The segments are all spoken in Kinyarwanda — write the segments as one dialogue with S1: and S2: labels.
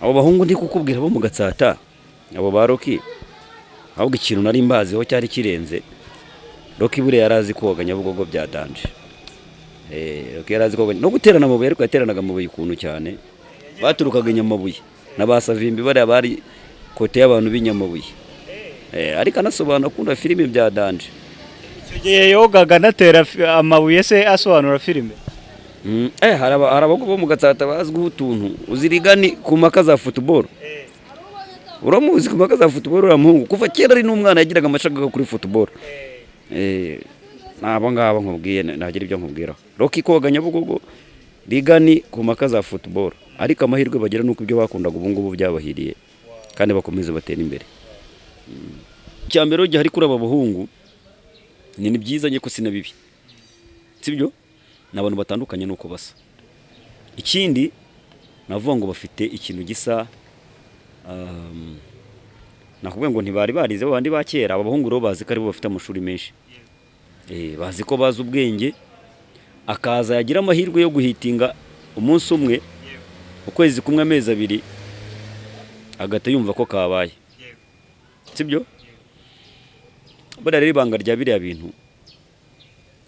S1: Abo bahungu ndi kukubwira bo mu Gatsata, abo ba Rocky, ahubwo ikintu nari mbaziho cyari kirenze, Rocky buriya yari azi koga Nyabugogo bya danger. Rocky yari azi koga no guterana amabuye, ariko yateranaga amabuye ukuntu cyane. Baturukaga i Nyamabuye na ba Savimbi, bariya bari côté y'abantu b'inyamabuye. Ariko anasobanura, akunda filime bya danger.
S2: Icyo gihe yogaga anatera amabuye se, asobanura filime?
S1: Hari abagabo bo mu Gatsata bazwiho utuntu. Uzirigani ku mpaka za football, uramuzi ku mpaka za football? Uriya muhungu kuva kera ari n'umwana yagiraga amashagaga kuri football. Nabo ngabo nkubwiye, nagira ibyo nkubwiraho: Rocky koga Nyabugogo, Rigani ku mpaka za football. Ariko amahirwe bagira nuko ibyo bakundaga ubu ngubu byabahiriye, kandi bakomeze batera imbere. Icya mbere gihari kuri aba bahungu ni byiza njye ko si na bibi, sibyo? Ni abantu batandukanye nuko basa. Ikindi navuga ngo bafite ikintu gisa, nakubwiye ngo ntibari barize babandi ba kera. Aba bahungu rero bazi ko aribo bafite amashuri menshi. Bazi ko bazi ubwenge. Akaza yagira amahirwe yo guhitinga umunsi umwe, ukwezi kumwe, amezi 2, agahita yumva ko kabaye, sibyo? Buriya rero ibanga rya biriya bintu,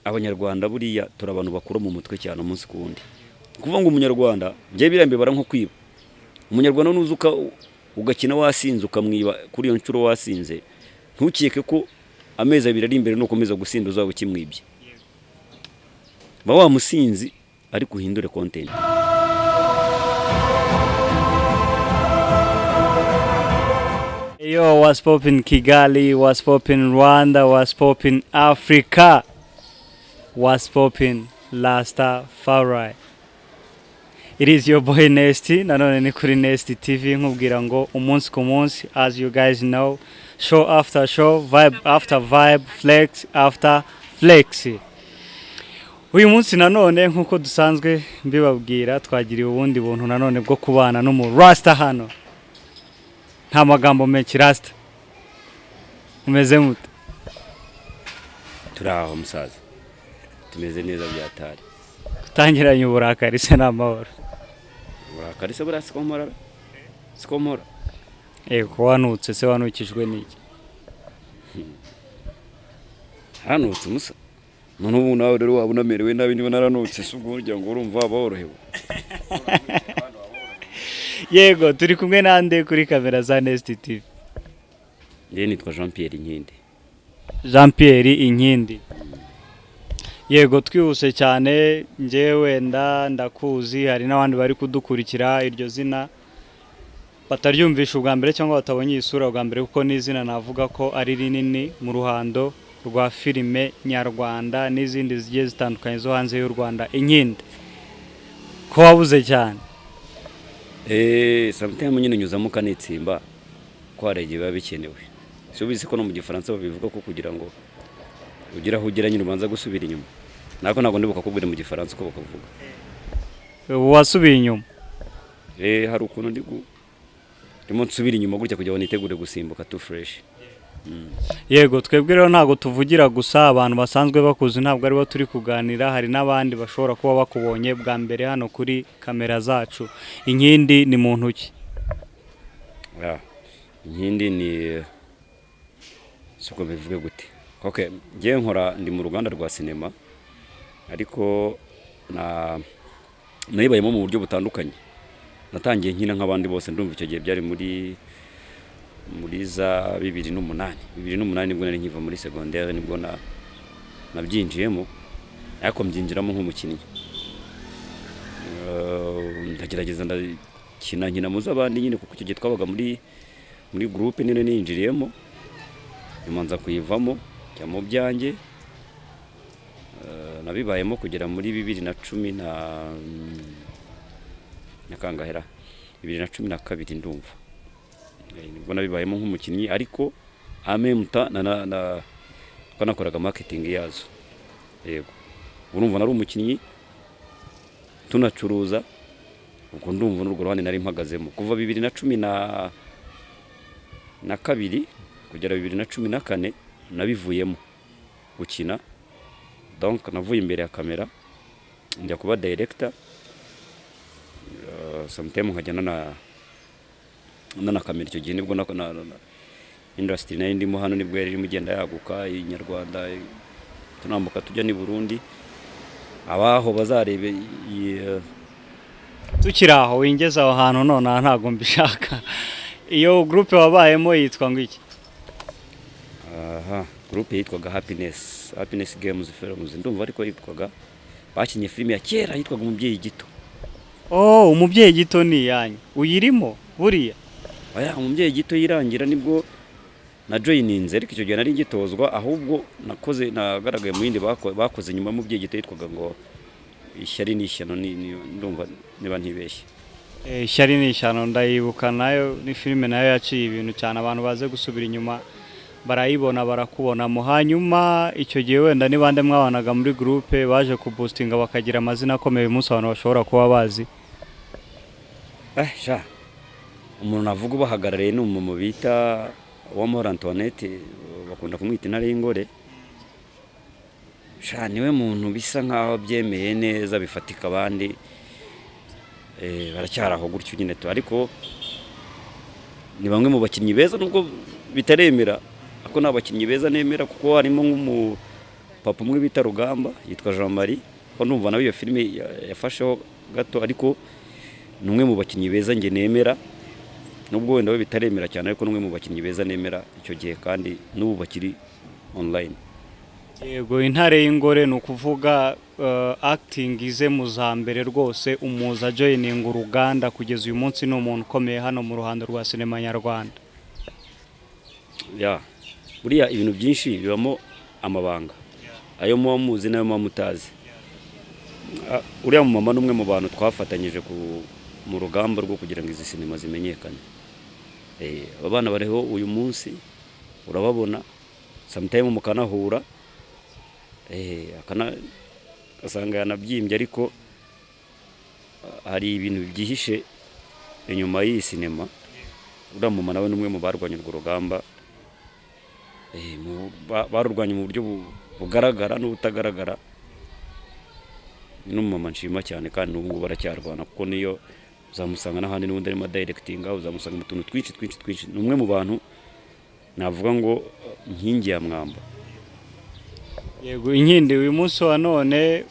S1: Abanyarwanda buriya turi abantu bakura mu mutwe cyane umunsi ku wundi. Kuvuga ngo Umunyarwanda, njyewe biriya mbibara nko kwiba. Umunyarwanda nuza ugakina wasinze, ukamwiba kuri iyo nshuro wasinze, ntukeke ko amezi 2 ari imbere nukomeza gusinda uzaba ukimwibye. Ba wa musinzi, ariko uhindure content.
S2: Yo, what's poppin Kigali, what's poppin Rwanda, what's poppin Africa, what's poppin Rastafari? It is your boy Nesty, nanone ni kuri Nesty TV, nkubwira ngo umunsi ku munsi, as you guys know, show after show, vibe after vibe, flex after flex. Uyu munsi nanone, nk'uko dusanzwe mbibabwira, twagiriwe ubundi buntu nanone bwo kubana n'umu Rasta hano. Nta magambo menshi, Rasta, umeze mute?
S1: Turi aho musaza, tumeze neza byatari.
S2: Gutangiranye uburakari se ni amahoro?
S1: Uburakari se buriya siko mpora, siko mpora.
S2: Yego, wanutse se, wanukijwe n'iki?
S1: Haranutse musa. None ubu nawe rero waba unamerewe nabi niba naranutse, si ubwo burya ngo urumva waba worohewe?
S2: Yego, turi kumwe nande kuri kamera za Nest TV?
S1: Njyewe nitwa Jean Pierre Inkindi.
S2: Jean Pierre Inkindi, yego. Twihuse cyane, njyewe wenda ndakuzi, hari n'abandi bari kudukurikira iryo zina bataryumvisha ubwa mbere cyangwa batabonye iyi sura bwa mbere, kuko ni izina navuga ko ari rinini mu ruhando rwa filime nyarwanda n'izindi zigiye zitandukanye zo hanze y'u Rwanda. Inkindi, ko wabuze cyane?
S1: Sometimes nyine nyuzamo ukanitsimba ko hari igihe biba bikenewe. Si ubizi ko no mu Gifaransa babivuga ko kugira ngo ugire aho ugera nyine ubanza gusubira inyuma? Nako ntabwo ndibuka kubwira mu Gifaransa uko bakavuga.
S2: Wasubiye inyuma?
S1: Hari ukuntu ndimo nsubira inyuma gutya kugira ngo nitegure gusimbuka tu fresh.
S2: Yego, twebwe rero ntabwo tuvugira gusa abantu basanzwe bakuzi, ntabwo aribo turi kuganira, hari n'abandi bashobora kuba bakubonye bwa mbere hano kuri kamera zacu. Inkindi ni muntu ki?
S1: Yeah. Inkindi ni, siko bivuge gute? Okay, ngewe nkora, ndi mu ruganda rwa sinema, ariko na nayibayemo mu buryo butandukanye. Natangiye nkina nk'abandi bose, ndumva icyo gihe byari muri za 2008. 2008 nibwo nari nkiva muri secondaire, nibwo na nabyinjiyemo, ariko mbyinjiramo nk'umukinnyi. Ndagerageza ndakina, nkina mu z'abandi nyine, kuko icyo gihe twabaga muri groupe nini ninjiriyemo. Nyuma nza kuyivamo, njya mu byanjye. Nabibayemo kugera muri bibiri na cumi na kangahera, 2012 ndumva. Nibwo nabibayemo nk'umukinnyi, ariko amemuta na twanakoraga marketing yazo. Yego, urumva nari umukinnyi tunacuruza. Ubwo ndumva n'urwo ruhande nari mpagazemo kuva 2012 kugera 2014. Nabivuyemo gukina, donc navuye imbere ya kamera njya kuba director. Sometime nkajya Nanakamera icyo gihe nibwo na industry nari ndimo hano nibwo yari irimo igenda yaguka inyarwanda, tunambuka tujya n'i Burundi, abaho bazarebe iyi.
S2: Tukiri aho, wingeze aho hantu nonaha, ntabwo mbishaka. Iyo groupe wabayemo yitwa ngo iki?
S1: Aha, groupe yitwaga Happiness Games Films, ndumva ariko yitwaga. Bakinye filime ya kera yitwaga Umubyeyi Gito.
S2: Oh, Umubyeyi Gito ni iyanyu? Uyirimo buriya?
S1: Oya, Umubyeyi Gito yirangira nibwo na joininze, ariko icyo gihe nari ngitozwa. Ahubwo nakoze, nagaragaye mu yindi bakoze nyuma y'Umubyeyi Gito, yitwaga ngo Ishyari n'Ishyano, ndumva niba ntibeshye.
S2: Ishyari n'Ishyano ndayibuka, nayo ni filime nayo yaciye ibintu cyane. Abantu baze gusubira inyuma barayibona, barakubonamo. Hanyuma icyo gihe wenda ni bande mwabanaga muri groupe baje kuboostinga bakagira amazina akomeye uyu munsi abantu bashobora kuba bazi?
S1: Sha, umuntu navuga ubahagarariye ni umuntu bita Uwamahoro Antoinette, bakunda kumwita Intare y'Ingore. Sha, niwe muntu bisa nkaho byemeye neza bifatika, abandi baracyari aho gutyo nyine tu, ariko ni bamwe mu bakinnyi beza nubwo bitaremera, ariko ni abakinnyi beza nemera, kuko harimo nk'umupapa umwe bita Rugamba, yitwa Jean Marie, ko ndumva nawe iyo filime yafasheho gato, ariko ni umwe mu bakinnyi beza njye nemera, nubwo wenda we bitaremera cyane, ariko ni umwe mu bakinnyi beza nemera icyo gihe kandi n'ubu bakiri online.
S2: Yego, Intare y'Ingore ni ukuvuga acting ize mu za mbere rwose, umuza joining uruganda, kugeza uyu munsi ni umuntu ukomeye hano mu ruhando rwa sinema nyarwanda.
S1: Ya, buriya ibintu byinshi bibamo amabanga, ayo muba muzi n'ayo muba mutazi. Uriya mumama ni umwe mu bantu twafatanyije mu rugamba rwo kugira ngo izi sinema zimenyekane. Aba bana bariho uyu munsi urababona, sometime mukanahura, ugasanga yanabyimbye, ariko hari ibintu byihishe inyuma y'iyi sinema. Uriya mumama nawe ni umwe mu barwanya urwo rugamba, barurwanye mu buryo bugaragara n'ubutagaragara. Ni n'umumama nshima cyane, kandi n'ubu ngubu aracyarwana, kuko niyo uzamusanga n'ahandi n'ubundi arimo adirectinga, uzamusanga mu tuntu twinshi twinshi twinshi. Ni umwe mu bantu navuga ngo inkingi ya mwamba.
S2: Yego, Inkindi, uyu munsi wa none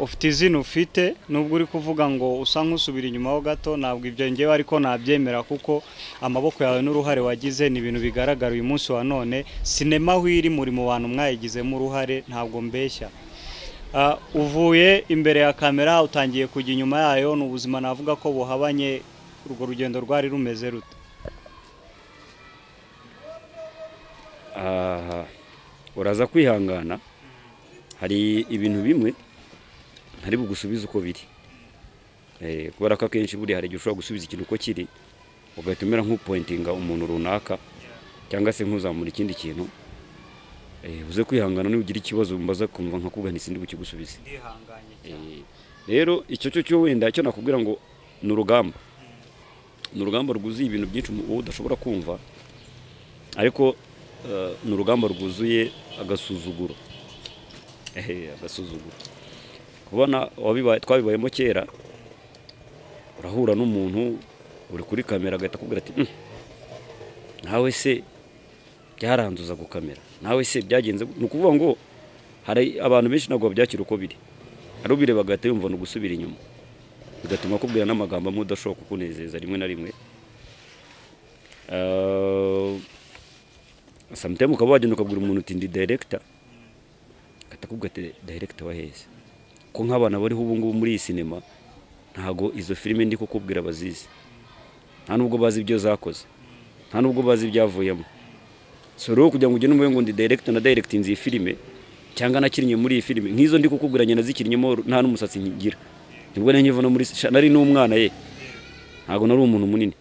S2: ufite izina ufite, nubwo uri kuvuga ngo usa nk'usubira inyuma ho gato, ntabwo ibyo ngewe ariko nabyemera, kuko amaboko yawe n'uruhare wagize ni ibintu bigaragara. Uyu munsi wa none sinema aho iri, muri mu bantu mwayigizemo uruhare, ntabwo mbeshya. Uvuye imbere ya kamera utangiye kujya inyuma yayo, ni ubuzima navuga ko buhabanye. Urwo rugendo rwari rumeze rute?
S1: Aha, uraza kwihangana, hari ibintu bimwe ntari bugusubize uko biri, kubera ko akenshi buriya hari igihe ushobora gusubiza ikintu uko kiri ugahita umera nk'upointinga umuntu runaka cyangwa se nk'uzamura ikindi kintu. Uze kwihangana, nugira ikibazo mbaza kumva nkakubwira nti sindi bukigusubize.
S2: Ndihanganye cyane.
S1: Rero icyo cyo cyo wenda icyo nakubwira ngo ni urugamba, ni urugamba rwuzuye ibintu byinshi wowe udashobora kumva, ariko ni urugamba rwuzuye agasuzuguro. Agasuzuguro kubona twabibayemo kera, urahura n'umuntu uri kuri kamera agahita akubwira ati: Nawe se byaranduza gukamera, nawe se byagenze ni ukuvuga ngo hari abantu benshi ntabwo babyakira uko biri, hari ubireba agahita yumva ni ugusubira inyuma, bigatuma akubwira n'amagambo amwe udashobora kukunezeza rimwe na rimwe. Sometimes ukaba wagenda ukabwira umuntu uti ndi director, agahita akubwira ati director wa heze? Ko nk'abana bariho ubu ngubu muri iyi sinema ntago izo filime ndi kukubwira bazizi, nta nubwo bazi ibyo zakoze, nta nubwo bazi ibyavuyemo. So rero kugira ngo ugende umube ngo ndi director na directinze iyi filime cyangwa nakinnye muri iyi filime, nk'izo ndi kukubwira njye nazikinnyemo nta n'umusatsi ngira, nibwo nari nkiva no muri nari n'umwana ye, ntabwo nari umuntu munini.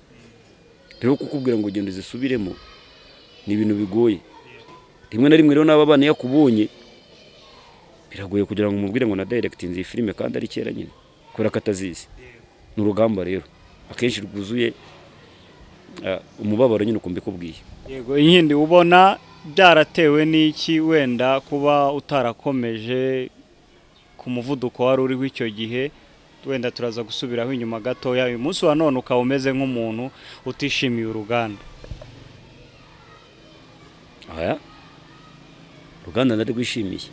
S1: Rero kukubwira ngo ugende uzisubiremo ni ibintu bigoye rimwe na rimwe. Rero n'aba bana iyo akubonye biragoye kugira ngo umubwire ngo na directinze iyi filime kandi ari kera nyine, kubera ko atazizi. Ni urugamba rero akenshi rwuzuye umubabaro nyine uko mbikubwiye.
S2: Yego, Inkindi, ubona byaratewe n'iki wenda kuba utarakomeje ku muvuduko wari uriho icyo gihe? Wenda turaza gusubiraho inyuma gatoya. Uyu munsi wa none ukaba umeze nk'umuntu utishimiye uruganda.
S1: Aya, uruganda ndarwishimiye.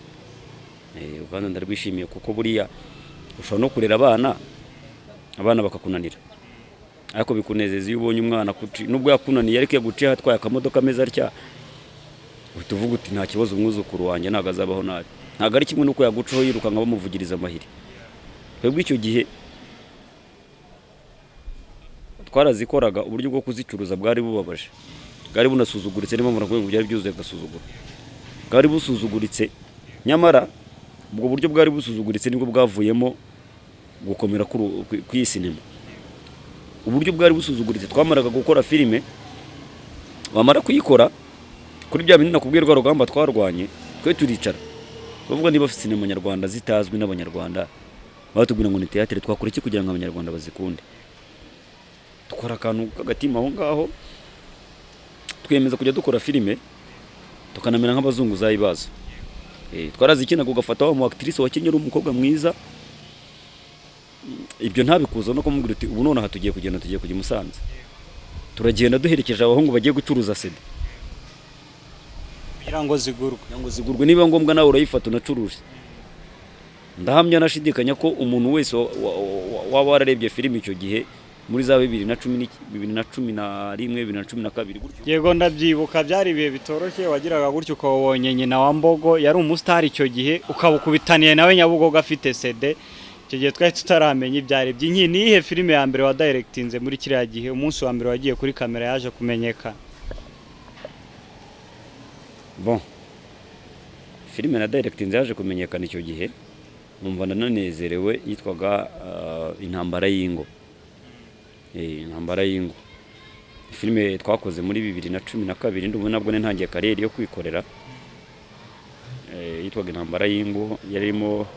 S1: Uruganda ndarwishimiye kuko buriya ushobora no kurera abana, abana bakakunanira, ariko bikunezeza iyo ubonye umwana nubwo yakunaniye, ariko yaguciye atwaye akamodoka ameze atya, uhita uvuga uti: "Nta kibazo, umwuzukuru wanjye ntabwo azabaho nabi." Ntabwo ari kimwe n'uko yagucaho yirukanka bamuvugiriza amahiri. Twebwe icyo gihe twarazikoraga, uburyo bwo kuzicuruza bwari bubabaje, bwari bunasuzuguritse. Niyo mpamvu nakubwiye ngo byari byuzuye agasuzuguro, bwari busuzuguritse. Nyamara ubwo buryo bwari busuzuguritse nibwo bwavuyemo gukomera kw'iyi sinema. Uburyo bwari busuzuguritse, twamaraga gukora filime, wamara kuyikora kuri bya bindi nakubwiye, rwa rugamba twarwanye, twe turicara bavuga: "Niba sinema nyarwanda zitazwi n'Abanyarwanda, batubwira ngo ni théâtre, twakora iki kugira ngo Abanyarwanda bazikunde?" Dukora akantu k'agatima aho ngaho, twiyemeza kujya dukora filime tukanamera nk'abazunguzayi bazo. Twarazikinaga, ugafata wa mu actrice wakinnye ari umukobwa mwiza, ibyo ntabikuza no kumubwira uti: "Ubu nonaha tugiye kugenda, tugiye kujya i Musanze, turagenda duherekeje abahungu bagiye gucuruza CD."
S2: Kugira ngo zigurwe.
S1: Kugira ngo zigurwe. Niba ngombwa nawe urayifata unacuruje. Ndahamya nashidikanya ko umuntu wese waba wararebye filime icyo gihe muri za 2010, 2011, 2012 gutyo.
S2: Yego, ndabyibuka, byari ibihe bitoroshye. Wagiraga gutyo ukabonye nyina wa Mbogo, yari umusitari icyo gihe, ukaba ukubitaniye nawe Nyabugogo afite CD. Icyo gihe twari tutaramenya ibyari by'inki. Ni iyihe filime ya mbere wadirectinze muri kiriya gihe, umunsi wa mbere wagiye kuri kamera yaje kumenyekana?
S1: Bon, filime na directinze yaje kumenyekana icyo gihe, numva ndananezerewe, yitwaga Intambara y'Ingo. Intambara y'Ingo, filime twakoze muri 2012, ndumva nabwo ntangiye carrière yo kwikorera. Yitwaga Intambara y'Ingo, yarimo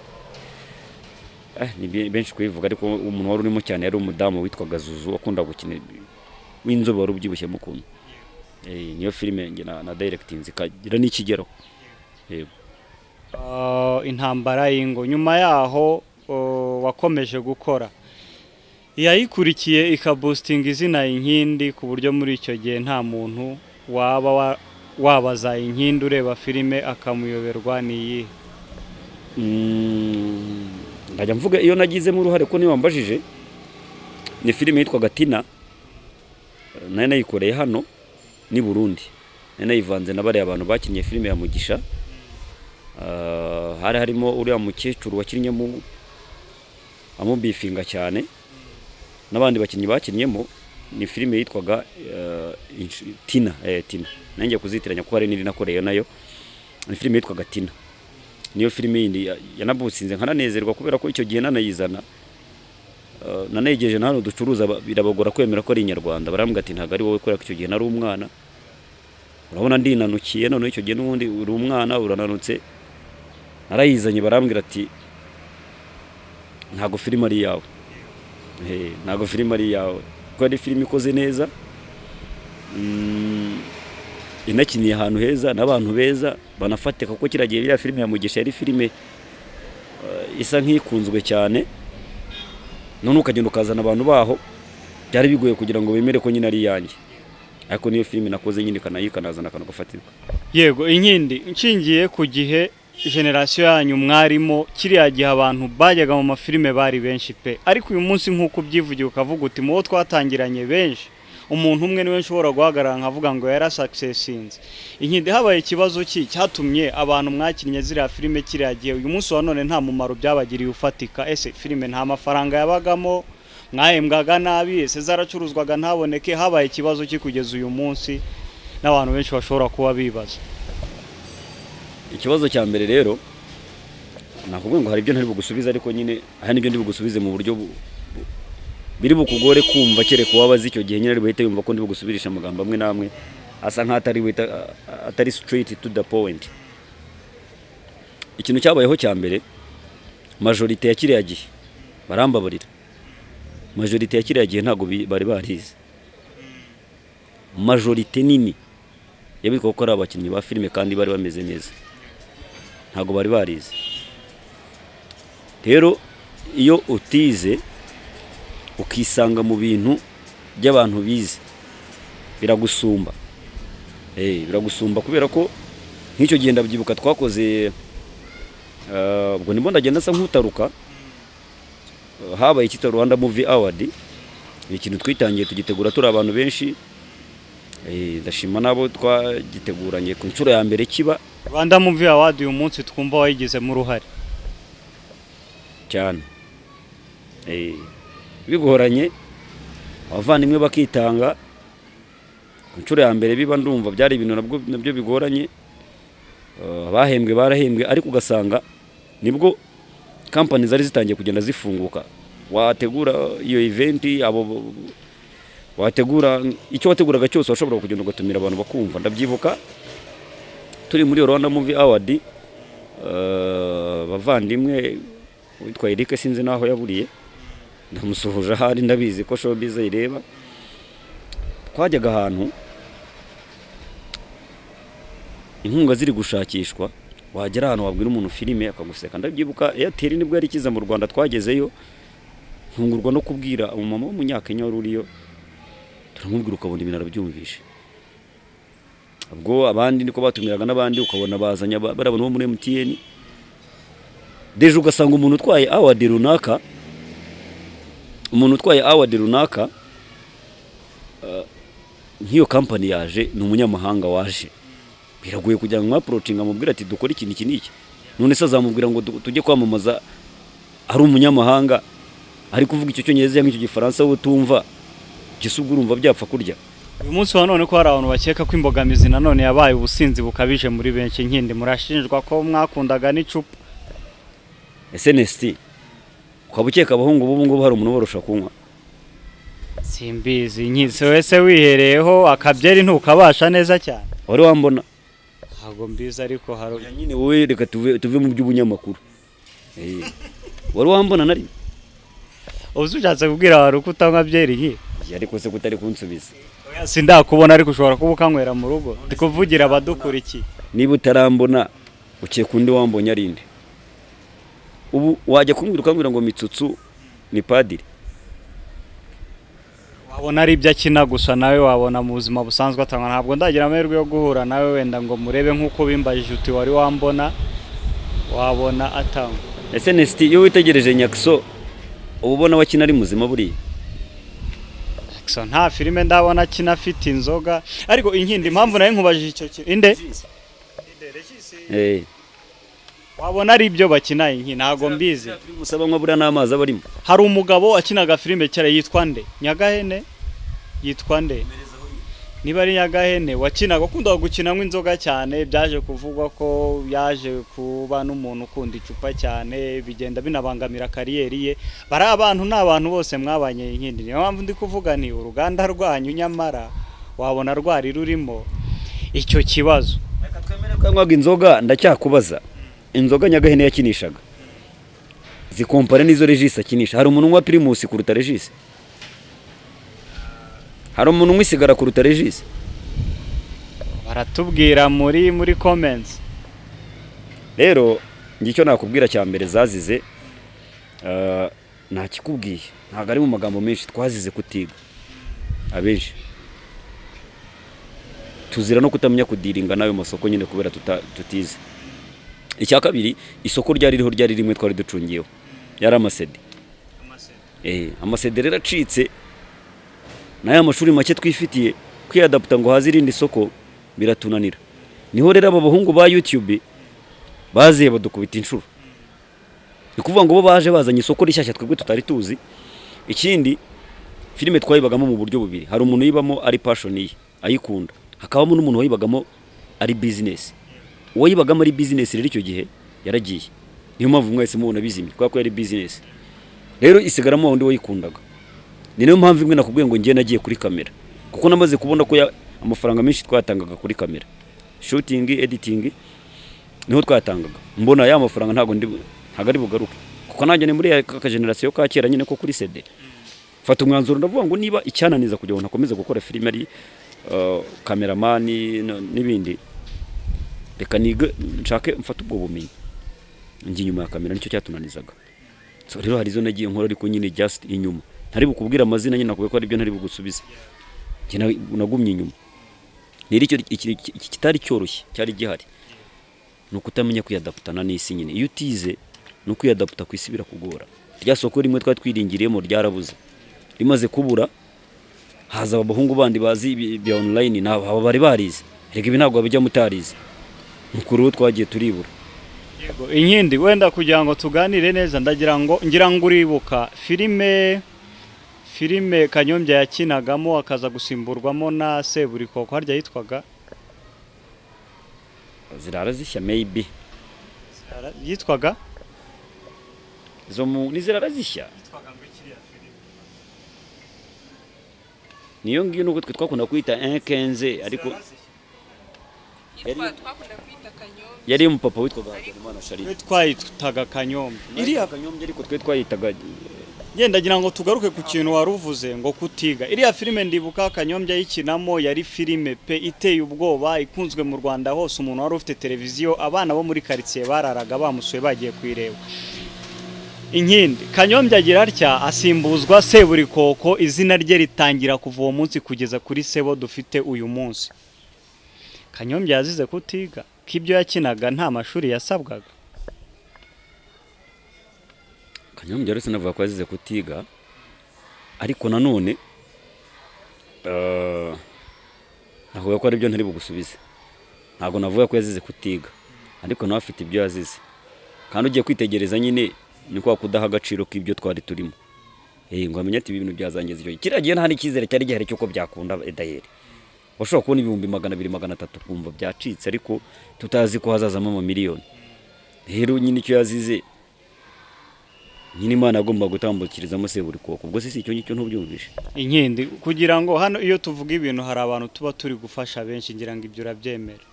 S1: ni benshi kuyivuga, ariko umuntu wari urimo cyane yari umudamu witwaga Zuzu, wakunda gukina, w'inzobe, wari ubyibushyemo ukuntu. Niyo filime njye na directinze ikagira n'ikigero. Yego.
S2: Intambara y'Ingo. Nyuma yaho wakomeje gukora iyayikurikiye ikaboostinga izina Inkindi, ku buryo muri icyo gihe nta muntu waba wabaza Inkindi ureba filime akamuyoberwa, ni iyihe?
S1: Ndajya mvuga iyo nagizemo uruhare ko niyo wambajije. Ni filime yitwaga Tina, nayo nayikoreye hano ni Burundi, nari nayivanze na bariya abantu bakinnye filime ya Mugisha. Hari harimo uriya mukecuru wakinnyemo amubifinga cyane n'abandi bakinnyi bakinnyemo. Ni filime yitwaga Tina. Tina, nanjye kuzitiranya kuko hari n'indi nakoreye nayo. Ni filime yitwaga Tina, niyo filime yindi yanaboostinze nkananezerwa, kubera ko icyo gihe nanayizana, nanayigejeje na hano ducuruza, birabagora kwemera ko ari Inyarwanda. Barambwira ati: "Ntabwo ari wowe," kubera ko icyo gihe nari umwana, urabona ndinanukiye. Noneho icyo gihe n'ubundi uri umwana urananutse. Narayizanye, barambwira ati: "Ntabwo filime ari iyawe." Ntabwo filime ari iyawe, kuko ari filime ikoze neza, inakiniye ahantu heza n'abantu beza banafatika, kuko kiriya gihe iriya filime ya Mugisha yari filime isa nk'ikunzwe cyane. None ukagenda ukazana abantu baho, byari bigoye kugira ngo bemere ko nyine ari iyanjye, ariko niyo filime nakoze nyine ikanazana akantu gafatika.
S2: Yego, Inkindi, nshingiye ku gihe génération yanyu mwarimo, kiriya gihe abantu bajyaga mu mafilime bari benshi pe. Ariko uyu munsi, nk'uko ubyivugiye ukavuga uti: "Mu bo twatangiranye benshi, umuntu umwe niwe nshobora guhagarara nkavuga ngo yarasuccessinze." Inkindi, habaye ikibazo ki cyatumye abantu mwakinnye ziriya filime kiriya gihe, uyu munsi wa none nta mumaro byabagiriye ufatika? Ese filime nta mafaranga yabagamo? Mwahembwaga nabi? Ese zaracuruzwaga ntaboneke? Habaye ikibazo ki kugeza uyu munsi n'abantu benshi bashobora kuba bibaza?
S1: Ikibazo cya mbere rero, nakubwiye ngo hari ibyo ntari bugusubize, ariko nyine aha nibyo ndi bugusubize mu buryo biri bukugore kumva, kereka uwaba azi icyo gihe nyine ari buhite yumva ko ndi bugusubirisha amagambo amwe n'amwe asa nk'atari atari straight to the point. Ikintu cyabayeho cya mbere, majorité ya kiriya gihe, barambabarira, majorité ya kiriya gihe ntabwo bari barize. Majorité nini yabitwa ko ari abakinnyi ba filime kandi bari bameze neza, ntabwo bari barize. Rero Iyo utize ukisanga mu bintu by'abantu bize, biragusumba. Biragusumba kubera ko nk'icyo gihe ndabyibuka twakoze, ubwo ndimo ndagenda nsa nk'utaruka. Habaye icyitwa Rwanda Movie Award, ni ikintu twitangiye tugitegura turi abantu benshi. Ndashima n'abo twagiteguranye ku nshuro ya mbere kiba.
S2: Rwanda Movie Award uyu munsi twumva wayigizemo uruhare.
S1: Cyane. Bigoranye, abavandimwe bakitanga, ku nshuro ya mbere biba, ndumva byari ibintu nabwo nabyo bigoranye. Abahembwe barahembwe, ariko ugasanga nibwo kampani zari zitangiye kugenda zifunguka. Wategura iyo event, abo wategura, icyo wateguraga cyose washoboraga kugenda ugatumira abantu bakumva. Ndabyibuka turi muri iyo Rwanda Movie Award, abavandimwe witwa Eric, sinzi naho yaburiye, ndamusuhuje ahari, ndabizi ko showbiz ayireba. Twajyaga ahantu inkunga ziri gushakishwa, wagera ahantu wabwira umuntu filime akaguseka. Ndabyibuka Airtel nibwo yari ikiza mu Rwanda, twagezeyo ntungurwa no kubwira umumama w'umunyakenya wari uriyo, turamubwira ukabona ibintu arabyumvishe. Ubwo abandi niko batumiraga n'abandi, ukabona bazanye barabona bo muri MTN déjà, ugasanga umuntu utwaye award runaka, umuntu utwaye award runaka, nk'iyo kampani yaje ni umunyamahanga waje, biragoye kugira ngo mwapproachinga amubwire ati dukore ikintu iki n'iki. None se azamubwira ngo tujye kwamamaza, ari umunyamahanga ari kuvuga icyo cyongereza cyangwa icyo gifaransa wowe utumva? Gisa ubwo urumva byapfa kurya?
S2: Uyu munsi wa none ko hari abantu bakeka ko imbogamizi nanone yabaye ubusinzi bukabije muri benshi, nkindi murashinjwa ko mwakundaga n'icupa.
S1: Ese Nesti, ukaba ukeka abahungu b'ubu ngubu hari umuntu ubarusha kunywa?
S2: Simbizi nkisi, wese wihereyeho akabyeri ntukabasha neza cyane.
S1: Wari wambona?
S2: Ntabwo mbizi, ariko hari
S1: Oya nyine, wowe reka tuve mu by'ubunyamakuru. Wari wambona na rimwe?
S2: Ubu ushatse kubwira abantu ko utanywa byeri nki?
S1: Oya, ariko se kutari kunsubiza?
S2: Oya, sindakubona, ariko ushobora kuba ukanywera mu rugo, ndi kuvugira abadukurikiye.
S1: Niba utarambona, ukeka undi wambonye ari nde? Ubu wajya kumbwira ukambwira ngo Mitsutsu ni padiri?
S2: Wabona ari ibyo akina gusa, nawe wabona mu buzima busanzwe atanywa. Ntabwo ndagira amahirwe yo guhura nawe wenda ngo murebe nk'uko bimbajije uti wari wambona, wabona atanywa.
S1: Ese Nesti, iyo witegereje Nyaxo, uba ubona wakina ari muzima buriya?
S2: So, nta filime ndabona akina afite inzoga, ariko inkindi impamvu nawe nkubajije icyo kintu inde wabona ari ibyo bakina inki, ntabwo mbizi.
S1: Musaba nywa buriya n'amazi aba arimo.
S2: Hari umugabo wakinaga filime kera yitwa nde? Nyagahene, yitwa nde? Niba ari Nyagahene, wakinaga, wakundaga gukinamo inzoga cyane, byaje kuvugwa ko yaje kuba n'umuntu ukunda icupa cyane, bigenda binabangamira career ye. Bari abantu ni abantu bose mwabanye inkindi, niyo mpamvu ndi kuvuga ni uruganda rwanyu nyamara wabona rwari rurimo icyo kibazo.
S1: Reka twemere ko yanywaga inzoga. Ndacyakubaza, inzoga Nyagahene yakinishaga zikompare n'izo Regis akinisha? Hari umuntu unywa Primus kuruta Regis? Hari umuntu unywa isigara kuruta Regis?
S2: Baratubwira muri comments.
S1: Rero njye icyo nakubwira cya mbere, zazize, ntakikubwiye, ntabwo ari mu magambo menshi, twazize kutiga abenshi, tuzira no kutamenya kudealinga n'ayo masoko nyine kubera tutize. Icya kabiri, isoko ryari ririho ryari rimwe twari ducungiyeho, yari amaCD. AmaCD rero acitse, n'aya mashuri make twifitiye, kwiyadapta ngo haze irindi soko biratunanira. Niho rero aba bahungu ba YouTube baziye badukubita inshuro. Ni ukuvuga ngo bo baje bazanye isoko rishyashya twebwe tutari tuzi. Ikindi, filime twayibagamo mu buryo bubiri: hari umuntu uyibamo ari passion ye, ayikunda, hakabamo n'umuntu wayibagamo ari business. Uwayibagamo ari business rero icyo gihe yaragiye, niyo mpamvu mwese mubona bizimye, kubera ko yari business. Rero isigaramo wundi wayikundaga. Ni nayo mpamvu imwe nakubwiye ngo ngiye nagiye kuri kamera, kuko namaze kubona ko amafaranga menshi twatangaga kuri kamera, shooting, editing, niho twatangaga. Mbona ya mafaranga ntabwo ari bugaruke, kuko nanjye ni muri ya ka generation ka kera nyine ko kuri CD. Fata umwanzuro, ndavuga ngo niba icyananiza kugira ngo ntakomeze gukora filime ari cameraman n'ibindi, reka nige, nshake mfate ubwo bumenyi njye inyuma ya kamera. Nicyo cyatunanizaga. So rero hari izo nagiye nkora, ariko nyine just inyuma ntari bukubwira amazina nyine, nakubwiye ko ari byo ntari bugusubize. Njye nagumye inyuma. Rero icyo iki kitari cyoroshye cyari gihari ni ukutamenya kwiyadaputana n'isi nyine. Iyo utize no kwiyadaputa ku isi birakugora. Rya soko rimwe twari twiringiriyemo ryarabuze. Rimaze kubura, haza abahungu bandi bazi bya online, nabo aba bari barize. Reka, ibi ntabwo babijya mutarize. Nuko rero twagiye turibura.
S2: Yego, inkindi, wenda kugira ngo tuganire neza, ndagira ngo ngira ngo uribuka filime Kanyombya yakinagamo akaza gusimburwamo na Seburikoko, harya yitwaga?
S1: Zirara zishya maybe.
S2: Yitwaga?
S1: Izo mu ni zirara zishya.
S2: Yitwaga ngo ikiriya filime?
S1: Niyo ngiyo, nubwo twe twakunda kwita 115, ariko
S3: Yitwa, twakunda kwita Kanyombya.
S1: Yari umupapa witwaga Habyarimana
S2: Twe
S1: Sharif.
S2: twayitaga Kanyombya
S1: Iriya Kanyombya, ariko twe twayitaga.
S2: Ngenda ngira ngo tugaruke ku kintu wari uvuze ngo kutiga. Iriya filime ndibuka Kanyombya yikinamo, yari filime pe iteye ubwoba, ikunzwe mu Rwanda hose. Umuntu wari ufite televiziyo, abana bo muri karitsiye bararaga bamusuye bagiye kuyireba. Inkindi, Kanyombya agira atya asimbuzwa Seburikoko, izina rye ritangira kuva uwo munsi kugeza kuri sebo dufite uyu munsi. Kanyombya yazize kutiga, ko ibyo yakinaga nta mashuri yasabwaga?
S1: Kanyombya rero sinavuga ko yazize kutiga, ariko nanone navuga ko ari byo ntari bugusubize. Ntabwo navuga ko yazize kutiga, ariko nawe afite ibyo yazize. Kandi ugiye kwitegereza nyine ni kwa kudaha agaciro k'ibyo twari turimo, ngo amenye ati ibi bintu byazangiza. Icyo kiriya gihe nta n'icyizere cyari gihari cy'uko byakunda. Edayeri washobora kubona 200,000, 300, kumva byacitse, ariko tutazi ko hazazamo amamiliyoni. Rero nyine icyo yazize nyine, Imana agomba gutambukirizamo Seburikoko. Ubwo se si icyo ngicyo ntubyumvishe?
S2: Inkindi, kugira ngo hano iyo tuvuga ibintu hari abantu tuba turi gufasha benshi, ngira ngo ibyo urabyemera.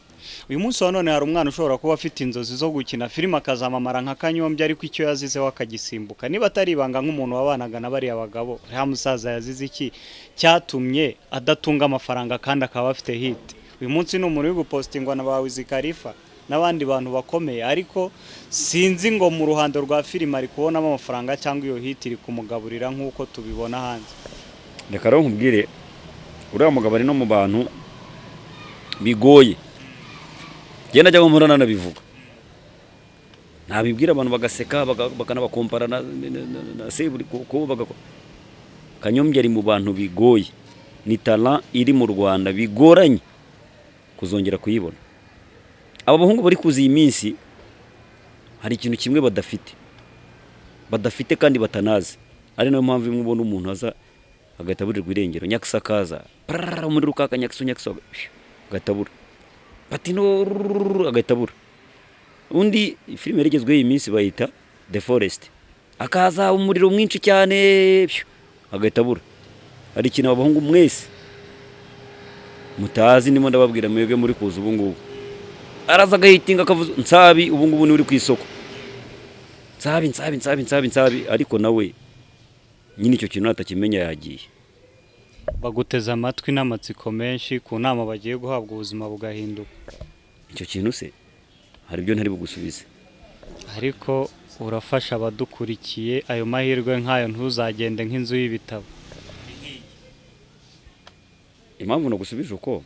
S2: Uyu munsi wa none hari umwana ushobora kuba afite inzozi zo gukina filime akazamamara nka Kanyombya, ariko icyo yazize we akagisimbuka. Niba atari ibanga, nk'umuntu wabanaga na bariya bagabo, uriya musaza yazize iki cyatumye adatunga amafaranga kandi akaba afite hit? Uyu munsi ni umuntu uri gupositingwa na ba Wiz Khalifa n'abandi bantu bakomeye, ariko sinzi ngo mu ruhando rwa filime ari kubonamo amafaranga cyangwa iyo hit iri kumugaburira nk'uko tubibona hanze.
S1: Reka rero nkubwire, uriya mugabo ari no mu bantu bigoye. Njye najya mpora nanabivuga, nabibwira abantu bagaseka, bakanabakompara na Seburikoko. Kanyombya ari mu bantu bigoye, ni talent iri mu Rwanda bigoranye kuzongera kuyibona. Aba bahungu bari kuza iyi minsi hari ikintu kimwe badafite kandi batanazi, ari nayo mpamvu imwe ubona umuntu aza agahita aburirwa irengero. Nyakisakaza pararara, umuriro ukaka, nyakiso nyakiso, agahita abura patino rurururu, agahita abura. Undi filime yari igezweho iyi minsi bayita The Forest, akaza umuriro mwinshi cyane, pyu, agahita abura. Hari ikintu abahungu mwese mutazi, ndimo ndababwira mwebwe muri kuza ubu ngubu. Araza agahitinga, akavuza nsabi, ubu ngubu ni uri ku isoko, nsabi nsabi nsabi nsabi nsabi, ariko nawe nyine icyo kintu natakimenya yagiye.
S2: Baguteze amatwi n'amatsiko menshi ku nama bagiye guhabwa, ubuzima bugahinduka.
S1: Icyo kintu se hari ibyo ntari bugusubize.
S2: Ariko urafasha abadukurikiye ayo mahirwe nk'ayo, ntuzagende nk'inzu y'ibitabo.
S1: Impamvu nagusubije uko,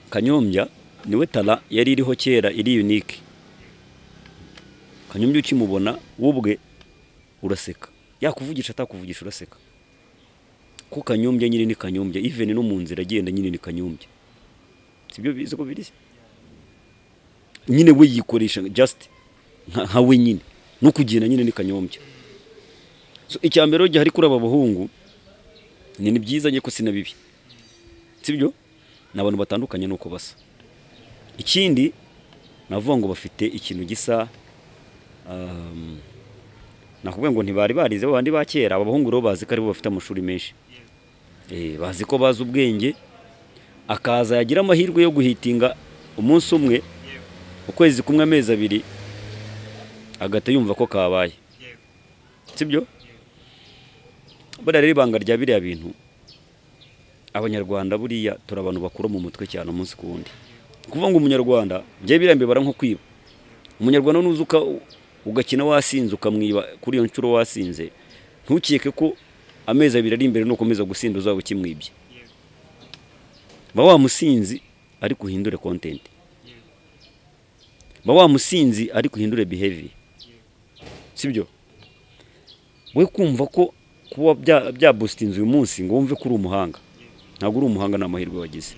S1: Kanyombya niwe talent yari iriho kera iri unique. Kanyombya ukimubona ubwe uraseka, yakuvugisha atakuvugisha uraseka, ko Kanyombya nyine ni Kanyombya. Even no mu nzira agenda nyine ni Kanyombya, sibyo bizi ko biri se? Nyine we yikoresha just nka we nyine, no kugenda nyine ni Kanyombya. So icya mbere rero gihari kuri aba bahungu ni byiza njye ko si na bibi, sibyo? Ni abantu batandukanye nuko basa. Ikindi navuga ngo bafite ikintu gisa, nakubwiye ngo ntibari barize babandi ba kera. Aba bahungu rero bazi ko aribo bafite amashuri menshi, bazi ko bazi ubwenge. Akaza yagira amahirwe yo guhitinga umunsi umwe, ukwezi kumwe, amezi 2, agahita yumva ko kabaye, sibyo? Buriya rero ibanga rya biriya bintu, Abanyarwanda buriya turi abantu bakura mu mutwe cyane umunsi ku wundi. Kuvuga ngo Umunyarwanda, njye biriya mbibara nko kwiba Umunyarwanda nuza Ugakina wasinze, ukamwiba kuri iyo nshuro wasinze, ntukeke ko amezi 2 ari imbere nukomeza gusinda uzaba ukimwibye. Ba wa musinzi ariko uhindure content, ba wa musinzi ariko uhindure behavior, sibyo? We kumva ko kuba bya boostinze uyu munsi ngo wumve ko uri umuhanga, ntabwo uri umuhanga, ni amahirwe wagize.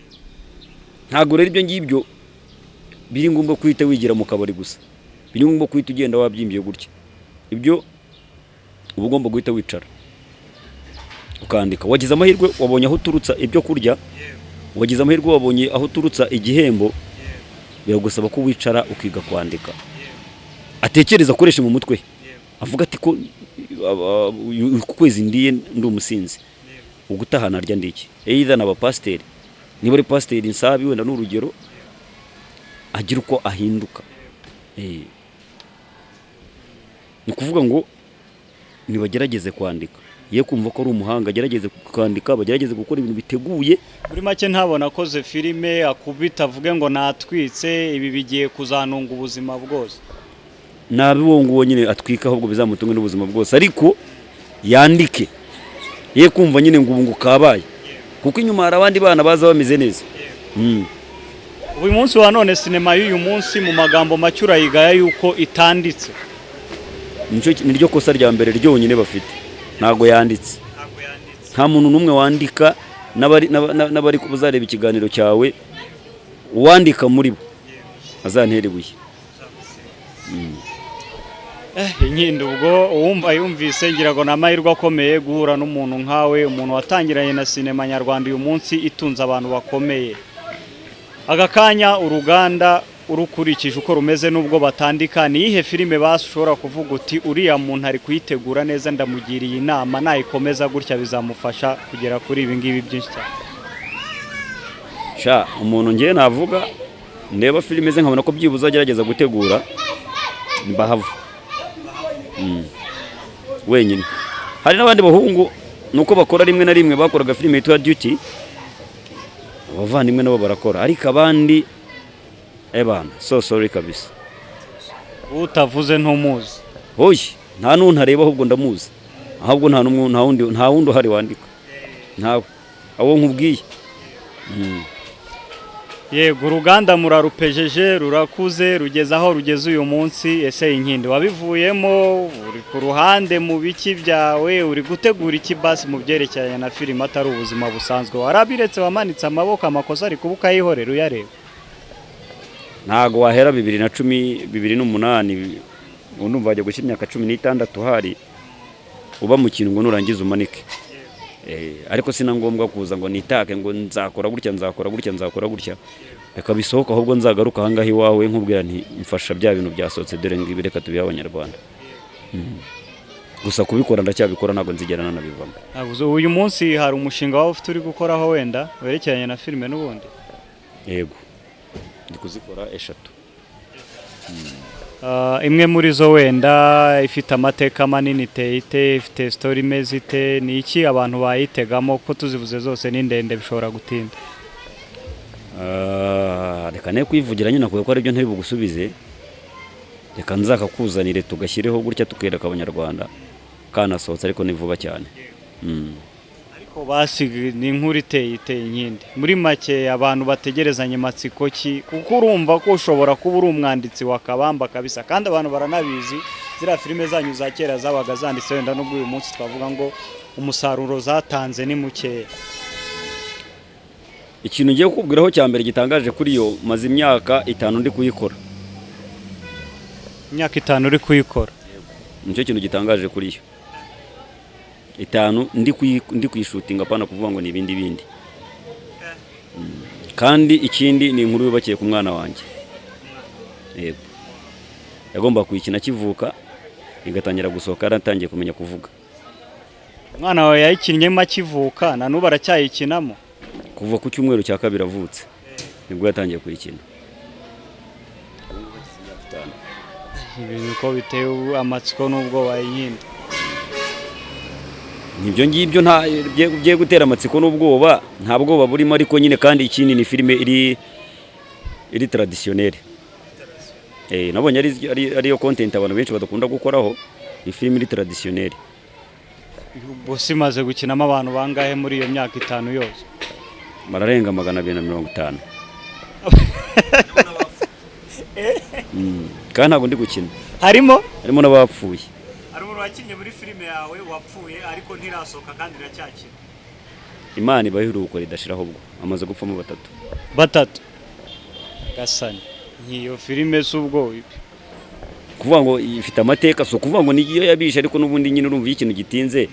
S1: Ntabwo rero ibyo ngibyo biri ngombwa guhita wigira mu kabari gusa, biri ngombwa guhita ugenda wabyimbiye gutya. Ibyo uba ugomba guhita wicara ukandika. Wagize amahirwe wabonye aho uturutsa ibyo kurya, wagize amahirwe wabonye aho uturutsa igihembo, biragusaba ko wicara ukiga kwandika. Atekereza, akoreshe mu mutwe, avuga ati ko ku kwezi ndiye ndi umusinzi, ubutaha narya ndiki? Either ni abapasiteri, niba ari pasiteri Nsabi wenda ni urugero, agira uko ahinduka. Ni ukuvuga ngo nibagerageze kwandika, ye kumva ko ari umuhanga, agerageze kwandika, bagerageze gukora ibintu biteguye.
S2: Muri make, ntabona akoze filime akubita avuge ngo natwitse, ibi bigiye kuzanunga ubuzima bwose.
S1: Nabi uwo nguwo nyine atwika, ahubwo bizamutunge n'ubuzima bwose, ariko yandike, ye kumva nyine ngo ubu ngo kabaye, kuko inyuma hari abandi bana baza bameze neza.
S2: Uyu munsi wa none, sinema y'uyu munsi, mu magambo make, urayigaya yuko itanditse?
S1: Niryo kosa rya mbere ryonyine bafite, ntabwo yanditse. Nta muntu n'umwe wandika. N'abari buzareba ikiganiro cyawe, uwandika muri bo azantere ibuye.
S2: Inkindi, ubwo uwumva yumvise, ngira ngo ni amahirwe akomeye guhura n'umuntu nkawe, umuntu watangiranye na sinema nyarwanda, uyu munsi itunze abantu bakomeye. Aka kanya uruganda urukurikije uko rumeze, n'ubwo batandika, ni iyihe filime basi ushobora kuvuga uti uriya muntu ari kuyitegura neza, ndamugiriye inama, nayikomeza gutya bizamufasha kugera kuri ibi ngibi byinshi cyane?
S1: Sha, umuntu ngewe navuga ndeba filime ze nkabona ko byibuze agerageza gutegura ni Bahavu wenyine. Hari n'abandi bahungu, nuko bakora rimwe na rimwe, bakoraga filime yitwa Duty, abavandimwe nabo barakora, ariko abandi ebana, so sorry kabisa.
S2: Utavuze ntumuzi?
S1: Oye, nta n'undi areba, ahubwo ndamuzi. Ahubwo nta n'umwe, nta wundi uhari wandika, ntawe abo nkubwiye.
S2: Yego, uruganda murarupejeje, rurakuze, rugeze aho rugeze uyu munsi. Ese Inkindi, wabivuyemo, uri ku ruhande mu biki byawe, uri gutegura iki basi mu byerekeranye na filime, atari ubuzima busanzwe? Warabiretse, wamanitse amaboko, amakosa ari kuba ukayihorera uyareba?
S1: Ntago wahera 2010, 2008, ubu ndumva wajya gushyira imyaka 16 hari uba mu kintu ngo nurangiza umanike. Ariko si na ngombwa kuza ngo nitake ngo nzakora gutya, nzakora gutya, nzakora gutya. Reka bisohoka, ahubwo nzagaruka ahangaha iwawe nkubwira nti mfasha, bya bintu byasohotse, dore ngibi, reka tubihe Abanyarwanda. Gusa kubikora ndacyabikora, ntabwo nzigera nanabivamo.
S2: Ntabwo uyu munsi hari umushinga waba ufite uri gukoraho wenda werekeranye na filime n'ubundi?
S1: Yego, ndi kuzikora eshatu.
S2: Imwe muri zo wenda ifite amateka manini iteye ite? Ifite story imeze ite? Ni iki abantu bayitegamo? Ko tuzivuze zose ni ndende, bishobora gutinda.
S1: Reka ne kwivugira nyine kuko aribyo ntari bugusubize. Reka nzakakuzanire tugashyireho gutya, tukereka Abanyarwanda kanasohotse, ariko ni vuba cyane.
S2: Ariko basi ni inkuru iteye Inkindi? Muri make, abantu bategerezanye matsiko ki? Kuko urumva ko ushobora kuba uri umwanditsi wa kabamba kabisa, kandi abantu baranabizi, ziriya filime zanyu za kera zabaga zanditse, wenda nubwo uyu munsi twavuga ngo umusaruro zatanze ni mukeya.
S1: Ikintu ngiye kukubwiraho cya mbere gitangaje kuri yo, maze imyaka 5 ndi kuyikora.
S2: Imyaka 5 uri kuyikora?
S1: Nicyo kintu gitangaje kuri yo, 5 ndi kuyishootinga, apana kuvuga ngo ni ibindi bindi. Kandi ikindi, ni inkuru yubakiye ku mwana wanjye. Yego, yagomba kuyikina akivuka, igatangira gusohoka yaratangiye kumenya kuvuga.
S2: Umwana wawe yayikinnyemo akivuka, na n'ubu aracyayikinamo?
S1: Kuva ku cyumweru cya kabiri avutse nibwo yatangiye kuyikina.
S2: Ibintu uko biteye amatsiko n'ubwoba, Inkindi.
S1: Ibyo ngibyo nta bye gutera amatsiko n'ubwoba, nta bwoba burimo, ariko nyine kandi ikindi ni filime iri traditionnelle. Nabonye ariyo content abantu benshi badakunda gukoraho, ni filime iri traditionnel.
S2: Gusa imaze gukinamo abantu bangahe muri iyo myaka 5 yose?
S1: Bararenga 250. Kandi ntabwo ndi gukina.
S2: Harimo?
S1: Harimo n'abapfuye.
S2: Hari umuntu wakinnye muri filime yawe wapfuye ariko ntirasohoka kandi iracyakina.
S1: Imana ibahe iruhuko ridashiraho, ubwo amaze gupfamo batatu.
S2: Batatu. Gasani. Nk'iyo filime si ubwo
S1: Kuvuga ngo ifite amateka, si ukuvuga ngo niyo yabishe, ariko n'ubundi nyine urumva iyo ikintu gitinze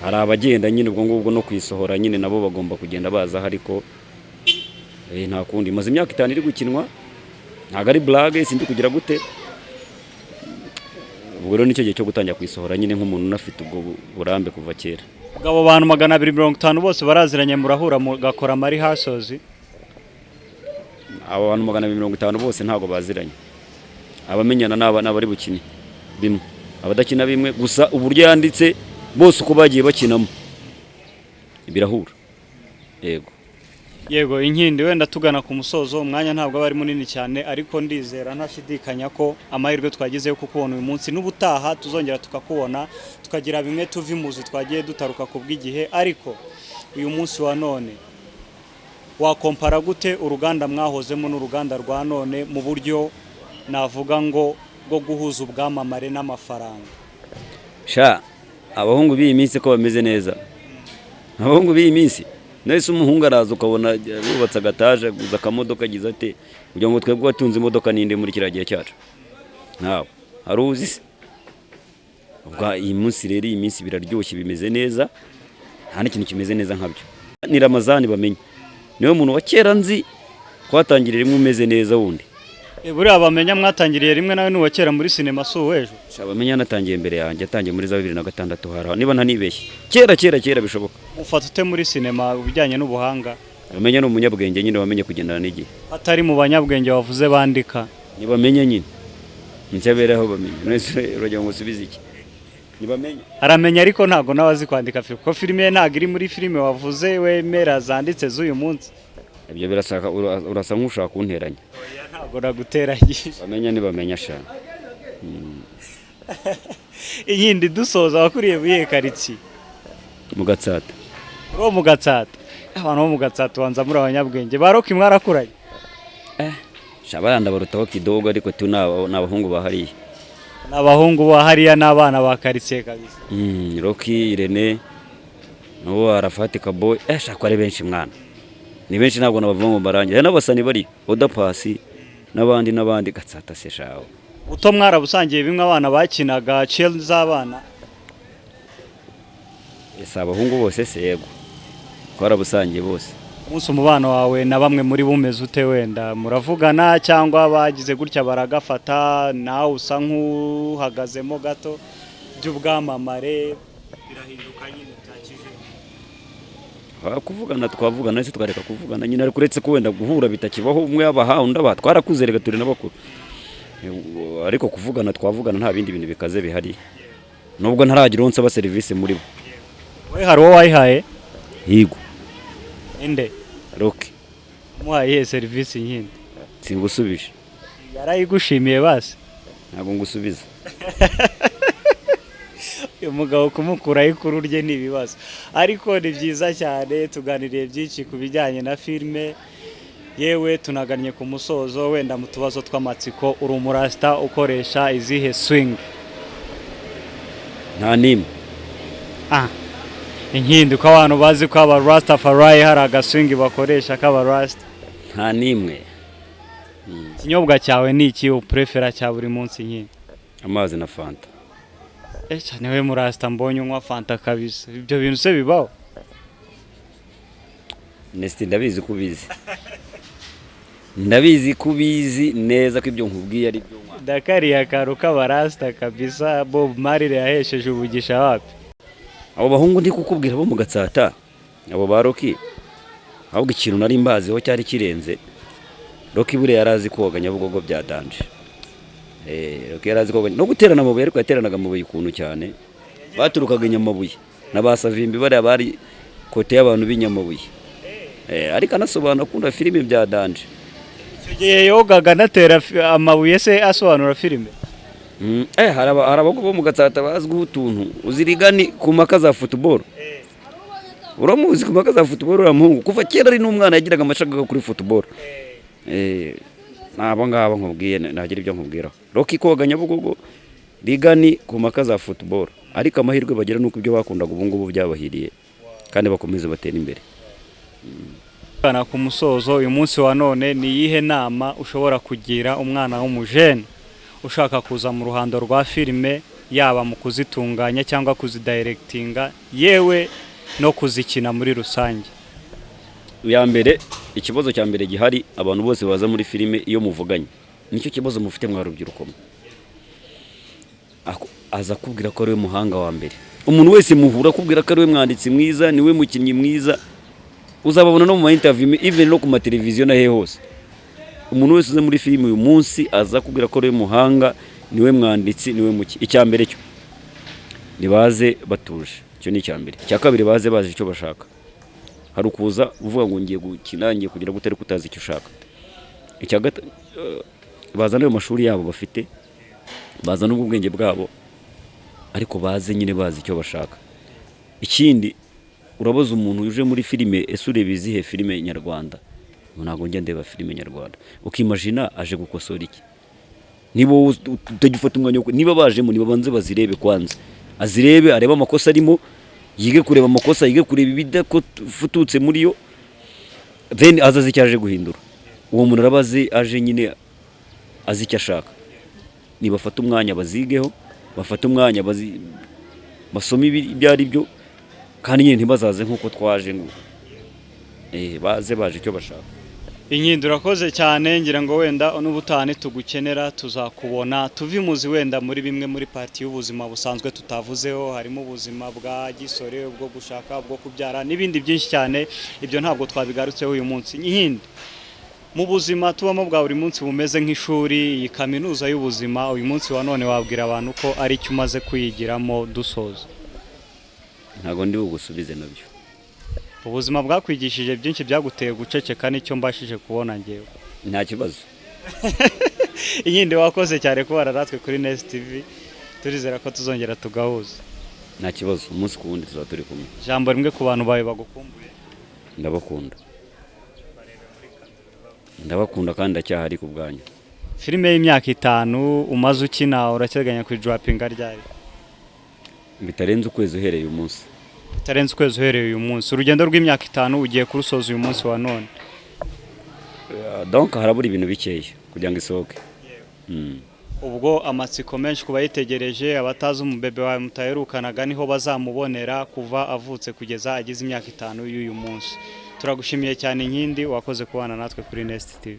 S1: hari abagenda nyine, ubwo ngubwo no kuyisohora nyine nabo bagomba kugenda baza, ariko nta kundi. Imaze imyaka 5 iri gukinwa, ntabwo ari blague, sindi kugira gute. Ubwo rero nicyo gihe cyo gutangira kuyisohora nyine nk'umuntu unafite ubwo burambe kuva kera.
S2: Ubwo abo bantu 250 bose baraziranye, murahura mugakora amari hasozi?
S1: Abo bantu 250 bose ntabwo baziranye. Abamenyana n'abari bukine bimwe, abadakina bimwe, gusa uburyo yanditse bose uko bagiye bakinamo birahura. Yego.
S2: Yego, Inkindi, wenda tugana ku musozo, umwanya ntabwo aba ari munini cyane, ariko ndizera ntashidikanya ko amahirwe twagize yo kukubona uyu munsi n'ubutaha tuzongera tukakubona, tukagira bimwe tuva imuzi twagiye dutaruka ku bw'igihe. Ariko uyu munsi wa none wakompara gute uruganda mwahozemo n'uruganda rwa none mu buryo navuga ngo bwo guhuza ubwamamare n'amafaranga?
S1: Sha, abahungu b'iyi minsi ko bameze neza, abahungu b'iyi minsi nahise umuhungu araza ukabona bubatse agataje, aguza akamodoka, agize ate, kugira ngo twebwe watunze imodoka ninde muri kiriya gihe cyacu? Ntawe hari uzi se. Ubwo iyi munsi rero, iyi minsi biraryoshye, bimeze neza, nta n'ikintu kimeze neza nkabyo. Ni Ramazani bamenye, niwe muntu wa kera nzi twatangiriye rimwe umeze neza wundi.
S2: Buriya bamenya mwatangiriye rimwe nawe ni uwa kera muri sinema, si uw'ejo.
S1: Sha, bamenya yanatangiye mbere yanjye, yatangiye muri za 2006 hari aho, niba ntanibeshye, kera kera kera bishoboka.
S2: Ufata ute muri sinema ibijyanye n'ubuhanga?
S1: Bamenya ni umunyabwenge nyine, wamenye kugendana n'igihe.
S2: Atari mu banyabwenge wavuze bandika.
S1: Ntibamenye nyine nicyo abereho bamenye. None se uragira ngo usubize iki? Ntibamenye.
S2: Aramenya, ariko ntabwo nawe azi kwandika filime, kuko filime ye ntabwo iri muri filime wavuze wemera zanditse z'uyu munsi.
S1: Ibyo birasaka, urasa nk'ushaka kunteranya.
S2: Oya, ntabwo naguteranyije.
S1: Bamenya ntibamenya sha.
S2: Iyindi dusoza, wakuriye muri iyihe karitsiye?
S1: Mu Gatsata.
S2: Uri uwo mu Gatsata? Abantu bo mu Gatsata ubanza muri abanyabwenge. Ba Rocky mwarakuranye?
S1: Sha, baranda barutaho kidogo, ariko tu ni abahungu bahariye.
S2: Ni abahungu ba hariya n'abana ba karitsiye kabisa.
S1: Rocky, Irene, n'uwo Arafati Kaboy, shaka ko ari benshi mwana. Ni benshi, ntabwo nabavuga ngo mbarangize. Hari n'abasani bari Oda Pasi n'abandi n'abandi. Gatsata se shawo.
S2: Buto mwarabusangiye, bimwe abana bakinaga chill z'abana?
S1: Ese abahungu bose se? Yego. Twarabusangiye bose.
S2: Umunsi umubano wawe na bamwe muri bo umeze ute? Wenda muravugana cyangwa bagize gutya baragafata, nawe usa nk'uhagazemo gato by'ubwamamare birahinduka nyine byakije?
S1: Kuvugana twavugana, ese twareka kuvugana nyine? Ariko uretse ko wenda guhura bitakibaho, umwe yabaha undi abaha, twarakuze reka, turi n'abakuru. Ariko kuvugana twavugana, nta bindi bintu bikaze bihari, nubwo ntaragira uwo nsaba serivisi muri bo.
S2: Wowe hari uwo wayihaye?
S1: Yego.
S2: Inde?
S1: Rocky.
S2: Umuhaye iyihe serivisi nyine?
S1: Singusubije.
S2: Yarayigushimiye basi?
S1: Ntabwo ngusubiza.
S2: Uyu mugabo kumukuraho ikuru rye ni ibibazo, ariko ni byiza cyane. Tuganiriye byinshi ku bijyanye na filime, yewe tunagannye ku musozo. Wenda mu tubazo tw'amatsiko, uri umurasita ukoresha izihe swing?
S1: Nta n'imwe.
S2: Ah, Inkindi, ko abantu bazi ko aba Rastafari hari agaswing bakoresha k'abarasita?
S1: Nta n'imwe.
S2: Ikinyobwa cyawe ni iki uprefera cya buri munsi, Inkindi?
S1: Amazi na fanta.
S2: Eh, cyane we murasita mbonye unywa fanta kabisa, ibyo bintu se bibaho?
S1: Nesiti, ndabizi ko ubizi, ndabizi ko ubizi neza ko ibyo nkubwiye ari byo nywa.
S2: Ndakariya kantu k'abarasita kabisa, Bob Marley yahesheje umugisha wapi.
S1: Abo bahungu ndi kukubwira bo mu Gatsata, abo ba Rocky, ahubwo ikintu nari mbaziho cyari kirenze, Rocky buriya yari azi koga Nyabugogo bya danger. Rocky yari azi koga no guterana amabuye, ariko yateranaga amabuye ukuntu cyane. Baturukaga inyamabuye na ba Savimbi, bariya bari kote y'abantu b'inyamabuye. Ariko anasobanura akunda filime bya danger.
S2: Icyo Icyo gihe yogaga anatera amabuye se asobanura filime?
S1: Hari abagabo bo mu Gatsata bazwiho utuntu. Uzi Rigani ku mpaka za football? Uramuzi ku mpaka za football? Uriya muhungu kuva kera ari n'umwana yagiraga amashagaga kuri football. Nabo ngabo nkubwiye nagira ibyo nkubwiraho. Rocky koga Nyabugogo, Rigani ku mpaka za football, ariko amahirwe bagira nuko ibyo bakundaga ubu ngubu byabahiriye kandi bakomeze batera imbere.
S2: Gana ku musozo, uyu munsi wa none ni iyihe nama ushobora kugira umwana w'umujene ushaka kuza mu ruhando rwa filime, yaba mu kuzitunganya cyangwa kuzidirectinga, yewe no kuzikina muri rusange?
S1: Ya mbere, ikibazo cya mbere gihari, abantu bose baza muri filime, iyo muvuganye, nicyo kibazo mufite mwa rubyiruko mwe. Aza akubwira ko ari we muhanga wa mbere. Umuntu wese muhura akubwira ko ari we mwanditsi mwiza, niwe mukinnyi mwiza. Uzababona no mu ma interview, even no ku mateleviziyo na hehe hose. Umuntu wese uza muri filime uyu munsi aza akubwira ko ari we muhanga, niwe mwanditsi, niwe muki. Icya mbere cyo, nibaze batuje, icyo ni icya mbere. Icya kabiri, baze bazi icyo bashaka. Hari ukuza uvuga ngo ngiye gukina, ngiye kugira gute, ariko utazi icyo ushaka. Icya bazana ayo mashuri yabo bafite, bazana ubwo bwenge bwabo, ariko baze nyine bazi icyo bashaka. Ikindi, urabaza umuntu uje muri filime: "Ese ureba izihe filime nyarwanda?" Ngo: "Ntabwo njya ndeba filime nyarwanda." Ukimagina aje gukosora iki niba wowe utajya ufata umwanya wo niba bajemo, nibabanze bazirebe kwanza, azirebe, arebe amakosa arimo, yige kureba amakosa, yige kureba ibidafututse muri yo, then aza azi icyo aje guhindura. Uwo muntu araba azi, aje nyine azi icyo ashaka. Nibafate umwanya bazigeho, bafate umwanya basome ibyo ari byo, kandi nyine ntibazaze nk'uko twaje ngo baze baje icyo bashaka.
S2: Inkindi, urakoze cyane. Ngira ngo wenda n'ubutaha nitugukenera tuzakubona, tuve imuzi wenda muri bimwe muri part y'ubuzima busanzwe tutavuzeho, harimo ubuzima bwa gisore, ubwo gushaka, ubwo kubyara n'ibindi byinshi cyane. Ibyo ntabwo twabigarutseho uyu munsi. Inkindi, mu buzima tubamo bwa buri munsi bumeze nk'ishuri, iyi kaminuza y'ubuzima, uyu munsi wa none wabwira abantu ko ari icyo umaze kuyigiramo, dusoza?
S1: Ntabwo ndi bugusubize nabyo.
S2: Ubuzima bwakwigishije byinshi byaguteye guceceka, nicyo mbashije kubona ngewe.
S1: Nta kibazo.
S2: Inkindi, wakoze cyane kubana natwe kuri Nest TV. Turizera ko tuzongera tugahuza.
S1: Nta kibazo, umunsi ku wundi tuzaba turi kumwe.
S2: Ijambo rimwe ku bantu bawe bagukumbuye.
S1: Ndabakunda, ndabakunda kandi ndacyahari ku bwanyu.
S2: Filime y'imyaka 5 umaze ukina, urateganya kuyidroppinga ryari?
S1: Bitarenze ukwezi uhereye uyu munsi.
S2: Bitarenze ukwezi uhereye uyu munsi. Urugendo rw'imyaka 5 ugiye kurusoza uyu munsi wa none.
S1: Donc harabura ibintu bikeya kugira ngo isohoke.
S2: Ubwo amatsiko menshi ku bayitegereje, abatazi umubebe wawe mutaherukanaga, niho bazamubonera kuva avutse kugeza agize imyaka 5 y'uyu munsi. Turagushimiye cyane Inkindi, wakoze kubana natwe kuri Nest TV.